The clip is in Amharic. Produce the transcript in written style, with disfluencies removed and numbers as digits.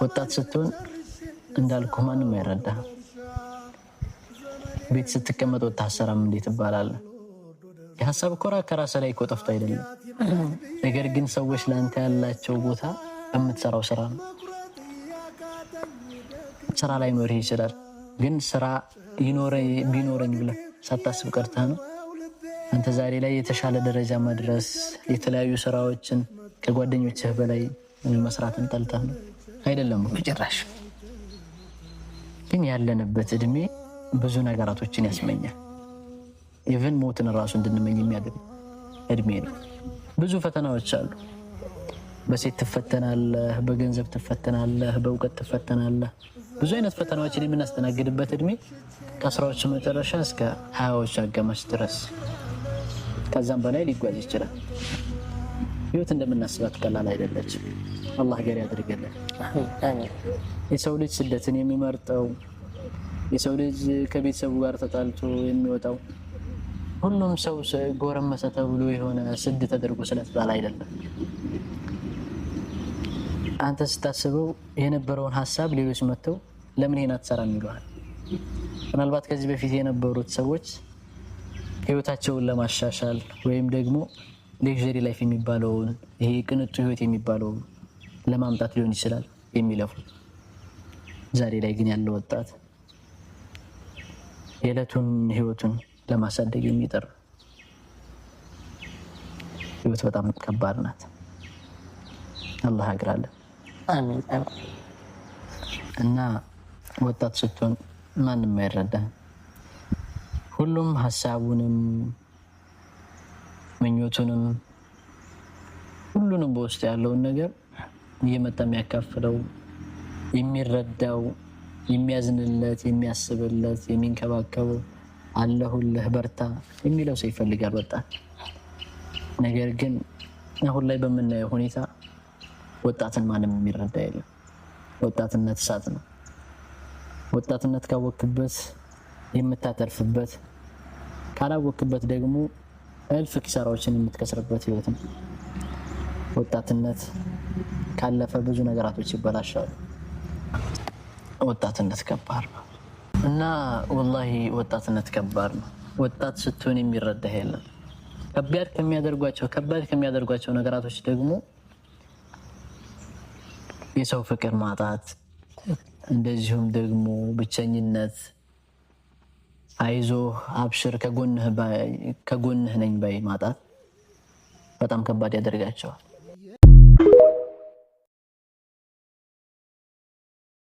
ወጣት ስትሆን እንዳልኩ ማንም አይረዳህም። ቤት ስትቀመጥ ወጥተህ አትሰራም እንዴት ትባላለህ? የሀሳብ ኮራ ከራስህ ላይ እኮ ጠፍቶ አይደለም። ነገር ግን ሰዎች ለአንተ ያላቸው ቦታ በምትሰራው ስራ ነው። ስራ ላይኖርህ ይችላል፣ ግን ስራ ቢኖረኝ ብለህ ሳታስብ ቀርተህ ነው። አንተ ዛሬ ላይ የተሻለ ደረጃ መድረስ፣ የተለያዩ ስራዎችን ከጓደኞችህ በላይ መስራትን ጠልተህ ነው አይደለም? በጭራሽ። ግን ያለንበት እድሜ ብዙ ነገራቶችን ያስመኛል። Even ሞትን እራሱ እንድንመኝ የሚያደርግ እድሜ ነው። ብዙ ፈተናዎች አሉ። በሴት ትፈተናለህ፣ በገንዘብ ትፈተናለህ፣ በእውቀት ትፈተናለህ። ብዙ አይነት ፈተናዎችን የምናስተናግድበት እድሜ ከ10ዎቹ መጨረሻ እስከ 20ዎቹ አጋማሽ ድረስ፣ ከዛም በላይ ሊጓዝ ይችላል። ህይወት እንደምናስባት ቀላል አይደለችም። አላህ ገር ያድርግልን። የሰው ልጅ ስደትን የሚመርጠው፣ የሰው ልጅ ከቤተሰቡ ጋር ተጣልቶ የሚወጣው ሁሉም ሰው ጎረመሰ ተብሎ የሆነ ስድ ተደርጎ ስለተጣለ አይደለም። አንተ ስታስበው የነበረውን ሀሳብ ሌሎች መጥተው ለምን ይሄን አትሰራም ይሉሃል። ምናልባት ከዚህ በፊት የነበሩት ሰዎች ህይወታቸውን ለማሻሻል ወይም ደግሞ luxury life የሚባለውን፣ ይሄ ቅንጡ ህይወት የሚባለውን ለማምጣት ሊሆን ይችላል የሚለፉት። ዛሬ ላይ ግን ያለው ወጣት የዕለቱን ህይወቱን ለማሳደግ የሚጥር፣ ህይወት በጣም ከባድ ናት። አላህ ያግራለን። አሚን። እና ወጣት ስትሆን ማንም አይረዳህም። ሁሉም ሀሳቡንም ምኞቱንም ሁሉንም በውስጡ ያለውን ነገር እየመጣ የሚያካፍለው፣ የሚረዳው፣ የሚያዝንለት፣ የሚያስብለት፣ የሚንከባከበው፣ አለሁልህ በርታ የሚለው ሰው ይፈልጋል ወጣት። ነገር ግን አሁን ላይ በምናየው ሁኔታ ወጣትን ማንም የሚረዳ የለም። ወጣትነት እሳት ነው። ወጣትነት ካወክበት የምታተርፍበት፣ ካላወክበት ደግሞ እልፍ ኪሳራዎችን የምትከስርበት ህይወት ነው። ወጣትነት ካለፈ ብዙ ነገራቶች ይበላሻሉ። ወጣትነት ከባድ ነው እና ወላሂ ወጣትነት ከባድ ነው። ወጣት ስትሆን የሚረዳህ የለም። ከባድ ከሚያደርጓቸው ነገራቶች ደግሞ የሰው ፍቅር ማጣት፣ እንደዚሁም ደግሞ ብቸኝነት፣ አይዞህ አብሽር ከጎንህ ነኝ ባይ ማጣት በጣም ከባድ ያደርጋቸዋል።